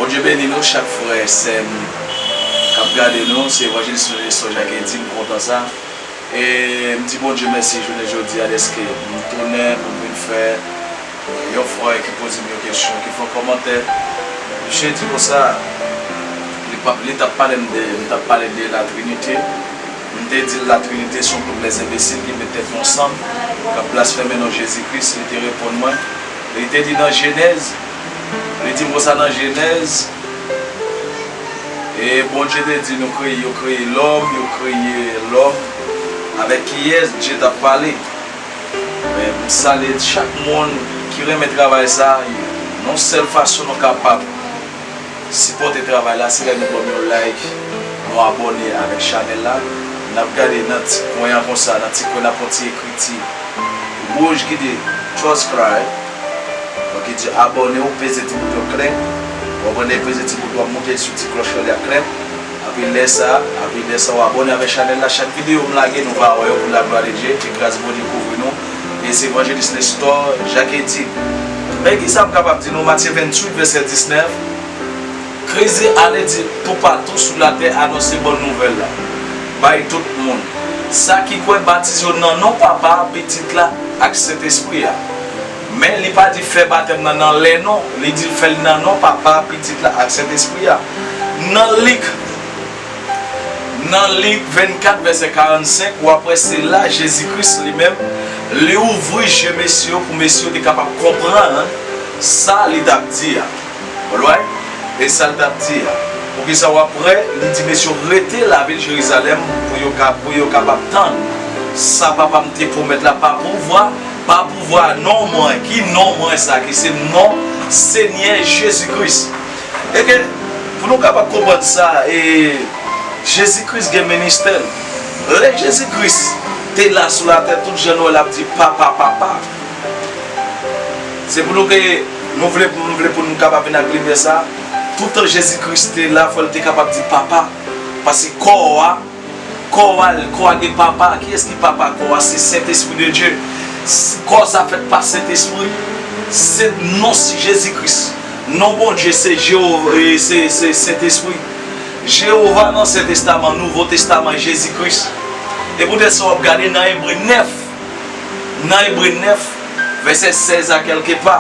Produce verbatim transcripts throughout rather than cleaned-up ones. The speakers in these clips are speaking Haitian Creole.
Bondye beni nou chak frè e sè m k ap gade nou, se Evanjelis Nestor Jacques Eddy, m kontan sa. E m di Bondye mèsi jounen jodi a dèske m tounen pou m vin fè yon frè ki poze m yon kesyon, ki fè yon kòmantè. Misye di konsa, li p ap, li t ap pale m de, li t ap pale de la Trinité. M te di l la Trinité se yon gwoup lèzenbesil ki met tèt yo ansanm, k ap blasfeme non Jezi Kris. Li te reponn mwen, li te di nan Jenèz, li di m konsa nan Jenèz, e Bondye te di nou kreye, yo kreye lòm, yo kreye lòm. Avèk kiyès Dye t ap pale? Men m salye chak moun ki renmen travay sa, yon sèl fason nou kapab sipòte travay la, se lè nou ban m yon like, nou abòne avèk chanèl la. N ap gade nan ti kwen an konsa, nan ti kwen n ap wè yon ti ekriti wouj ki di subscribe, donk ki di abòne, ou peze ti boutòn klè, w ap wè lè peze ti boutòn, w ap moute sou ti klòch la, li ap klè. Apre lè sa, apre lè sa, w abòne avèk chanèl la. Chak videyo m lage, nou va wè yo pou laglwa de Dye. Ke gras Bondye kouvri nou. E se Evanjelis Nestor Jacques Eddy. Men kisa m kapab di nou? Matye venntuit, vèsè disnèf. Kriye, ale di toupatou sou latè, anonse bòn nouvèl la bay tout moun. Sa ki kwè, batize yo nan non Papa, Pitit la ak Sentespri a. Men li pa di fè batèm nan nan lè non, li di l fè l nan non Papa, Pitit la ak Sentespri a. Nan Lik, nan Lik vennkat vèsè karannsenk, w ap wè se la Jezi Kris li menm, li ouvri je mesye yo pou mesye yo te kapab konprann sa li t ap di a. Ou wè? E sa l t ap di a. Poukisa w ap wè li di mesye yo rete lavil Jerizalèm pou yo ka, pou yo kapab tann sa Papa m te pwomèt la pa pouvwa, pa pouvwa non mwen. Ki non mwen sa? Ki se non Senyè Jezi Kris. E ke pou nou kapab konprann sa, e Jezi Kris gen ministè l. Lè Jezi Kris te la sou latè, tout jan nou wè l ap di papa, papa. Se pou nou ke nou vle, m vle pou nou kapab vin ak limyè sa. Toutan Jezi Kris te la, fò l te kapab di papa. Paske kò a, kò a, kò a gen papa. Kiyès ki papa kò a? Se Sentespri de Dye. Kò sa fèt pa Sentespri. Se non Jezi Kris. Non Bondye se Jewova, e se, se Sentespri. Jewova nan Ansyen Testaman, Nouvo Testaman, Jezi Kris. E poutèt sa w ap gade nan Ebre nèf, nan Ebre nèf, vèsè sèz a kèlkepa,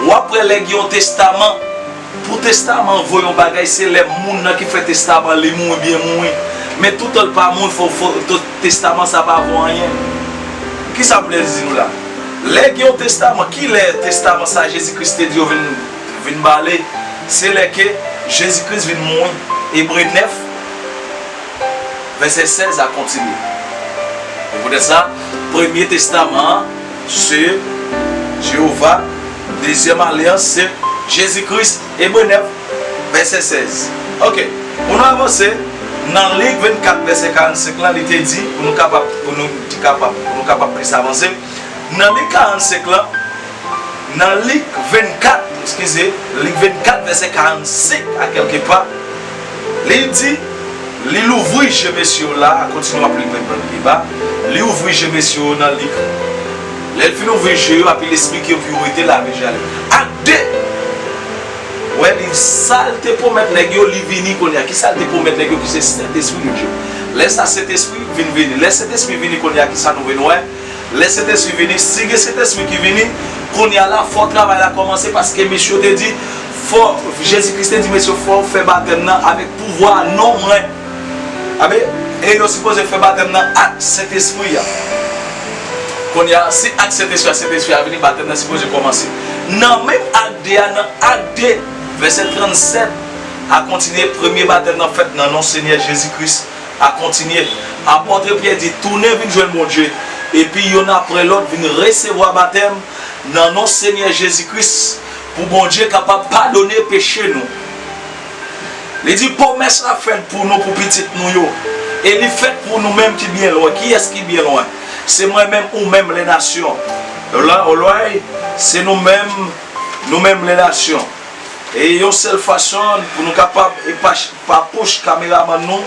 w ap wè lè gen yon testaman, pou testaman voye yon bagay, se lè moun nan ki fè testaman li mouri byen mouri. Men toutan l pa mouri, fò, fò, to-, testaman sa pa vo anyen. Kisa m vle di nou la? Lè gen yon testaman, ki lè testaman sa Jezi Kris te di yo vin, vin bale? Se lè ke Jezi Kris vin mouri. Ebre nèf, vèsè sèz a kontinye. E poutèt sa, premye testaman an, se Jewova, dezyèm alyans, se Jezi Kris, Ebre nèf, vèsè sèz. Oke, pou nou avanse, nan Lik vennkat, vèsè karannsenk lan, li te di, pou nou kapab, pou nou te kapab, pou nou kapab plis avanse, nan Lik karannsenk lan, nan Lik vennkat, eskize, Lik vennkat, vèsè karannsenk a kèlkepa, li di, li louvri je mesye yo la, a kontinye w ap li menm pi ba, li ouvri je mesye yo nan Lik. Lè l fin ouvri je yo, epi l esplike yo pou yo rete lavil Jerizalèm. Ak de, wè, li, sa l te pwomèt nèg yo, li vini kounye a. Kisa l te pwomèt nèg yo ki se Sentespri de Dye? Lè sa Sentespri vin vini. Lè Sentespri vini kounye a, kisa nou vin wè? Lè Sentespri vini, si gen Sentespri ki vini, kounye a la, fò travay la kòmanse, paske mesye yo te di, fò, Jezi Kris te di mesye yo, fò w fè batèm nan avèk pouvwa non mwen. Amen. E yo sipoze fè batèm nan ak Sentespri a. Kounye a, si ak Sentespri a, Sentespri a vini, batèm nan sipoze kòmanse. Nan menm Ak de a, nan Ak de, vèsè trannsèt a kontinye, premye batèm nan fèt nan non Senyè Jezi Kris. A kontinye, apòt Pyè di, tounen vin jwenn Bondye, epi youn apre lòt vin resevwa batèm nan non Senyè Jezi Kris, pou Bondye kapab padone peche nou. Li di, pwomès la fèt pou nou, pou pitit nou yo, e li fèt pou nou menm ki byen lwen. Kiyès ki byen lwen? Se mwen menm, ou menm, lè nasyon. Olay, se nou menm, nou menm, lè nasyon. E yon sèl fason pou nou kapab, e pa, Papouch kameramann nou,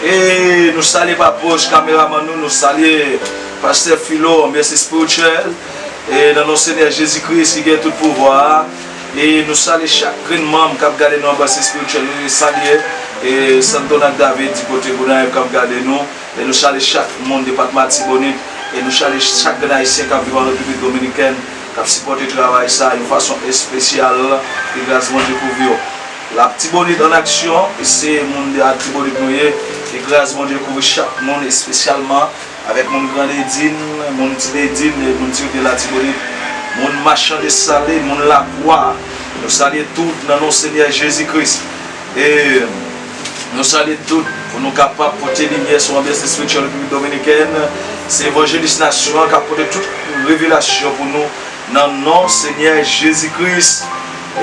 e nou salye Papouch kameramann nou, nou salye Pastè Filo, anbyans espirityèl, e nan non Senyè Jezi Kris ki gen tout pouvwa a. E nou salye chak grenn manm k ap gade nou anba Espirityèl. Nou salye, e, Santo Nag David, di kote Gonayiv k ap gade nou. E nou salye chak moun depatman Latibonit. E nou salye chak grenn Ayisyen k ap viv an Repiblik Dominikèn, k ap sipòte travay sa yon fason espesyal. Ke gras Bondye kouvri yo. Latibonit an aksyon, e se moun de Latibonit nou ye. Ke gras Bondye kouvri chak moun, espesyalman avèk moun Grand Ledin, moun Ti Ledin, e moun Ti Rivyè Latibonit, moun Machan Desalin, moun Lakwa. Nou salye tout nan non Senyè Jezi Kris. E nou salye tout pou nou kapab pote limyè sou anbyans espirityèl Repiblik Dominikèn. Se evanjelis nasyon an k ap pote tout revelasyon pou nou nan non Senyè Jezi Kris.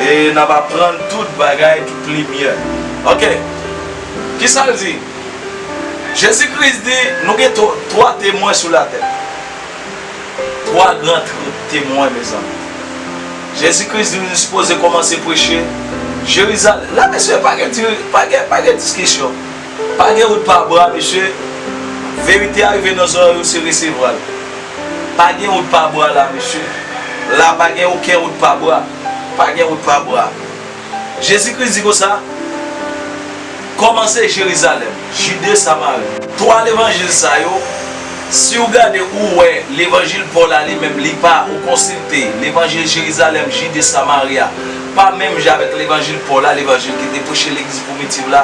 E n ap aprann tout bagay, tout limyè. Oke. Kisa l di? Jezi Kris di, nou gen twa, twa temwen sou latè. Twa gran tr-, temwen, mezanmi. Jezi Kris di, nou sipoze kòmanse preche Jerizalèm. La, mesye, pa gen di-, pa gen, pa gen diskisyon. Pa gen wout pa bra, mesye. Verite a rive nan zòrèy ou, se resevwa l. Pa gen wout pa bra la, mesye. La, pa gen okenn wout pa bra. Pa gen wout pa bra. Jezi Kris di konsa, kòmanse Jerizalèm, Jide, Samari. Twa levanjil sa yo, si w gade, ou wè levanjil Pòl la li menm, li pa, ou konsilte levanjil Jerizalèm, Jide, Samari a, pa menm jan avèk levanjil Pòl la, levanjil ki te preche legliz primitiv la.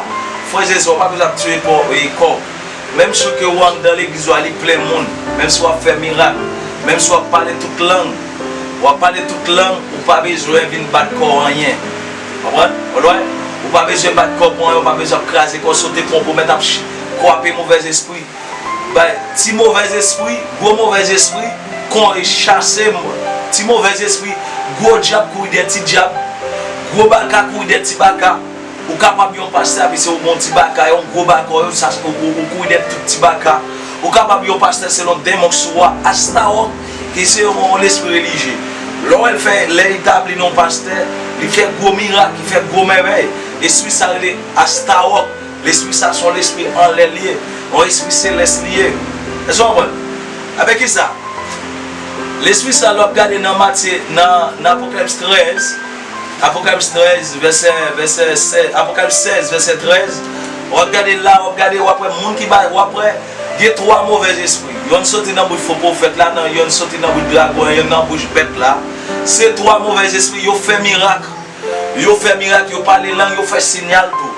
Frè e sè, w pa bezwen ap tiye kò, e kò w. Menm si ke w anndan legliz ou a, li plen moun, menm si w ap fè mirak, menm si w ap pale tout lang, w ap pale tout lang, ou pa bezwen vin bat kò w anyen. Konprann? Ou lwen? Ou pa bezwen bat kò w pou anyen, ou pa bezwen ap kraze kò, sote pon pou mèt ap ch-, kwape movèzespri. Bay ti movèzespri, gwo movèzespri, kon e chase m-, ti movèzespri, gwo dyab kouri dèyè ti dyab, gwo baka kouri dèyè ti baka. Ou kapab yon pastè, epi se ou gon ti baka, yon gwo baka, ou, sa, ou, ou, ou kouri dèyè tout ti baka. Ou kapab yon pastè selon demon k sou ou a, Astawòk, ki se yon, yon lespri relijye. Lè w wè l fè, lè l etabli nan yon pastè, li fè gwo mirak, li fè gwo mèvèy. Lespri sa rele Astawòk. Lespri sa se yon lespri anlè l ye, yon lespri selès li ye. Èske w konprann? Avèk kisa? Lespri sa, lè w ap gade nan Matye, nan, nan Apokalips trèz, Apokalips trèz, vèsè, vèsè sèz, Apokalips sèz, vèsè trèz, w ap gade la, w ap gade, w ap wè moun ki ba, w ap wè, gen twa movèzespri. Yonn soti nan bouch fo pwofèt la, nan, yonn soti nan bouch dragon an, yonn nan bouch bèt la. Se twa movèzespri, yo fè mirak. Yo fè mirak, yo pale lang, yo fè sinyal tou.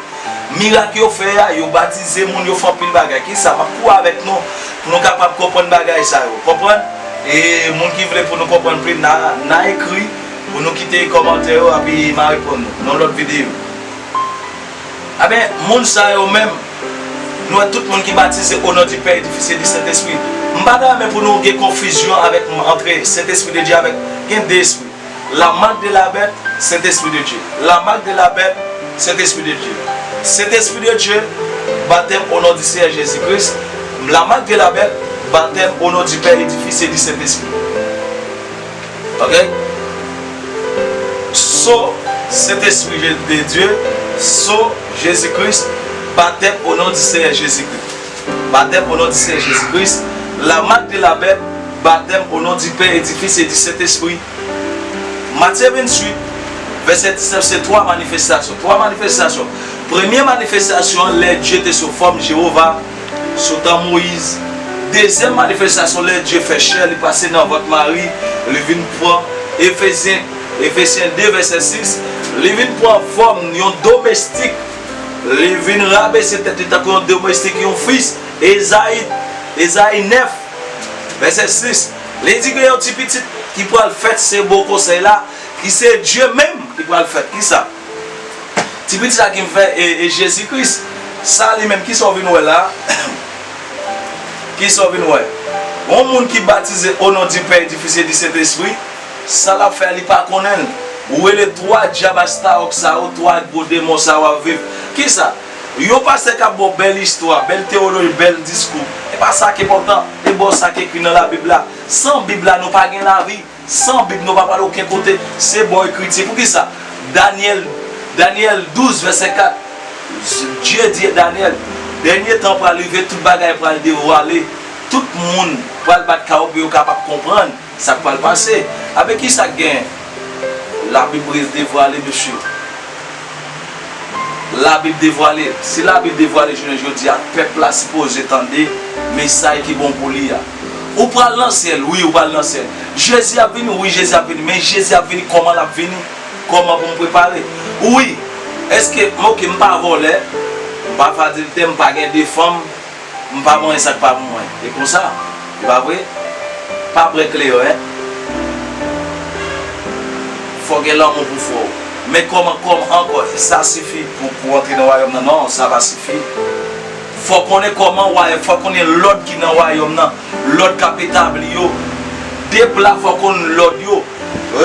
Mirak yo fè a, yo batize moun, yo fè anpil bagay. Kisa? M ap kouri avèk nou pou nou kapab konprann bagay sa yo. Konprann? E moun ki vle pou nou konprann plis, n a, n a ekri pou nou kite kòmantè yo, epi m a reponn nou nan lòt videyo. Ebyen, moun sa yo menm, nou wè tout moun ki batize o non di Pè e di Fis e di Sentespri. M pa ta renmen pou nou gen konfizyon avèk, antre Sentespri de Dye avèk, gen de espri. La marque de la bête, Saint-Esprit de Dieu. La marque de la bête, Saint-Esprit de Dieu. Saint-Esprit de Dieu, baptême au nom du Seigneur Jésus-Christ. La marque de la bête, baptême au nom du Père et du Fils et du Saint-Esprit. Ok? Sceau, Saint-Esprit de Dieu, sceau, Jésus-Christ, baptême au nom du Seigneur Jésus-Christ. Baptême au nom du Seigneur Jésus-Christ, la marque de la bête, baptême au nom du Père et du Fils et du Saint-Esprit. Matye venntuit, vèsè diznèf, se twa manifestasyon. Twa manifestasyon. Premye manifestasyon an, lè Dye te sou fòm Jewova, sou tan Moyiz. Dezyèm manifestasyon, lè Dye fè chè, li pase nan vant Mari, li vin pran, Efezyen, Efesyen de, vèsè sis, li vin pran fòm yon domestik. Li vin rabese tèt li tankou yon domestik, yon fis. Ezayi, Ezayi nèf, vèsè sis. Li di gen yon ti pitit ki pral fèt, se bon konsèy la, ki se Dye menm ki pral fèt. Kisa? Ti pitit sa ki m fè, e, e Jezi Kris. Sa li menm, kisa w vin wè la? Kisa w vin wè? Yon moun ki batize o non di Pè, di Fis e di Sentespri, sa l ap fè a, li pa konnen l. Ou rele twa dyab Astawòk sa yo, twa gwo demon sa yo ap viv. Kisa? Yon pastè k ap ba w bèl istwa, bèl teyoloji, bèl diskou. E pa sa k enpòtan. E ba w sa k ekri nan Labib la. San Bib la, nou pa gen lavi. San Bib, nou pa pral okenn kote. Se ba w ekriti. Poukisa? Danyèl, Danyèl douz, vèsè kat. Dye di Danyèl, dènye tan pral rive, tout bagay pral devwale. Tout moun pral bat kawo pou yo kapab konprann sa k pral pase. Abe, kisa k genyen? Labib devwale, mesye. Labib devwale. Si Labib devwale jounen jodi a, pèp la sipoze tande mesaj ki bon pou li a. Ou pral nan syèl, wi, ou pral nan syèl. Jezi ap vini, wi, Jezi ap vini. Men Jezi ap vini, kòman l ap vini? Kòman pou m prepare? Wi. Èske, m, oke, m pa vòlè, m pa fè adiltè, m pa gen de fanm, m pa manyen sa k pa pou mwen. E konsa, e pa vre? Pa bwè kleren. Fò gen lanmou pou frè w. Men kòman, kòman ankò, sa sifi pou, pou antre nan wayòm nan? Non, sa pa sifi. Fò konnen kòman wayòm, fò konnen lòd ki nan wayòm nan, lòd k ap etabli yo. De pla fò konn lòd yo.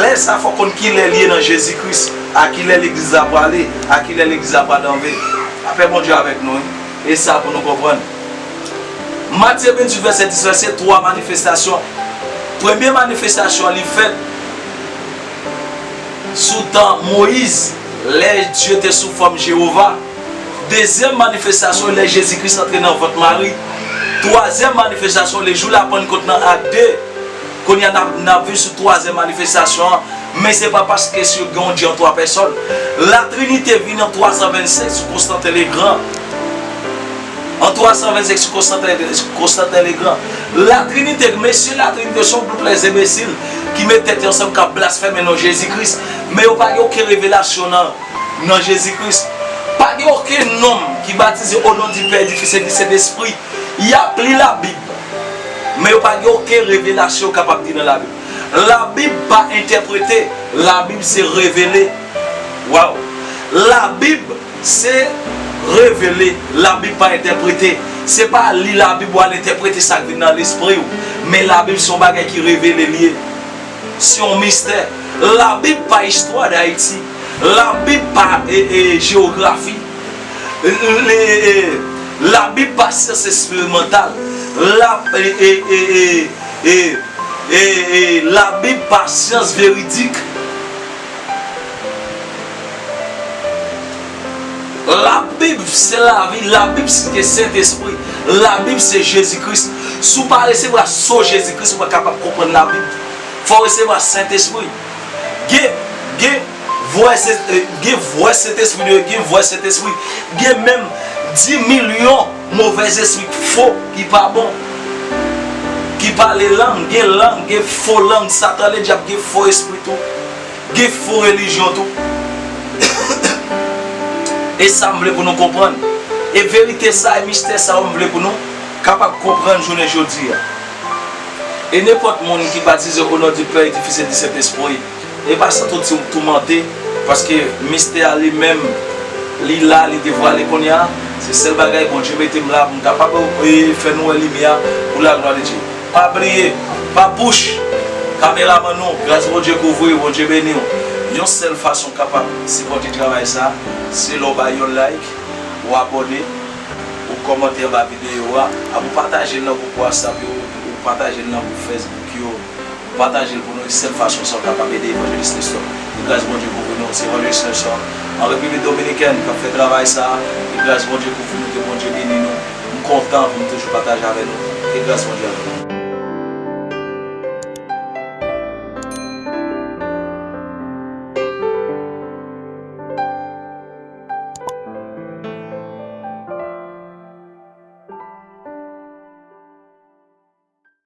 Lè sa fò konn kilè l ye nan Jezi Kris, a kilè legliz la prale, a kilè legliz la pral anve. Lapè Bondye avèk nou, wi. E sa pou nou konprann. Matye venntuit, vèsè dis, vèsè twa, manifestasyon. Premye manifestasyon li fèt sou tan Moyiz, lè Dye te sou fòm Jewova. Dezyèm manifestasyon, lè Jezi Kris antre nan vant Mari. Twazyèm manifestasyon, le jou la Pannkot nan Ak de. Kounye a, n ap, n ap viv sou twazyèm manifestasyon an. Men se pa paske si yo gen yon Dye an twa pèsòn. Latrinite vin an twa san vennsenk sou Konstanten Legran. An twa san vennsenk sou Konstanten, Konstanten Legran. Latrinite, mesye, Latrinite se yon gwoup lèzenbesil ki met tèt yo ansanm, k ap blasfeme non Jezi Kris. Men yo pa gen okenn revelasyon nan, nan Jezi Kris. Pa gen okenn nonm ki batize o non di Pè, di Fis e di Sentespri. Y ap li Labib, men yo pa gen okenn revelasyon yo kapab gen nan Labib. Labib pa entèprete, Labib se revele. Waw! Labib se revele, Labib pa entèprete. Se pa li Labib w al entèprete sa k vin nan lespri w, men Labib se yon bagay ki revele l ye. Se yon mistè. Labib pa istwa d Ayiti. Labib pa, e, e, jewografi. E, e, e, Labib pa syans eksperimantal. La, e, e, e, e, e, e, e, Labib pa syans veridik. Labib se lavi, Labib se Sentespri, Labib se Jezi Kris. Si w pa resevwa so Jezi Kris, ou pa kapab konprann Labib. Fò w resevwa Sentespri. Gen, gen vwè Se-, eh, gen vwè Sentespri de, gen vwè Sentespri. Gen menm dis milyon movèzespri fo ki pa bon, ki pale lang, gen lang, gen fo lang, Satan Ledyab gen fo espri tou. Gen fo relijyon tou. E sa m vle pou nou konprann. E verite sa, e mistè sa yo m vle pou nou kapab konprann jounen jodi a. E nenpòt moun ki batize o non di Pè e di Fis e di Sentespri, e pa sa tou ti toumante, paske mistè a li menm, li la, li devwale kounye a. Se sèl bagay Bondye mete m la pou m kapab, e, fè nou wè limyè pou laglwa de Dye. Pa bliye, pa bouch, kameramann nou, gras Bondye kouvri w, Bondye beni w. Yon sèl fason kapab sipòte travay sa, se lè w bay yon like, ou abòne, ou kòmante anba videyo a, ap ou pataje l nan gwoup WhatsApp yo, ou pataje l nan gwoup Facebook yo, ou pataje l pou nou, sèl fason sa w kapab ede Evanjelis Nestor. Ke gras Bondye kouvri nou, se Evanjelis Nestor an Repiblik Dominikèn k ap fè travay sa a, ke gras Bondye kouvri nou, ke Bondye beni nou. M kontan pou m toujou pataje avè nou. Ke gras Bondye avè nou.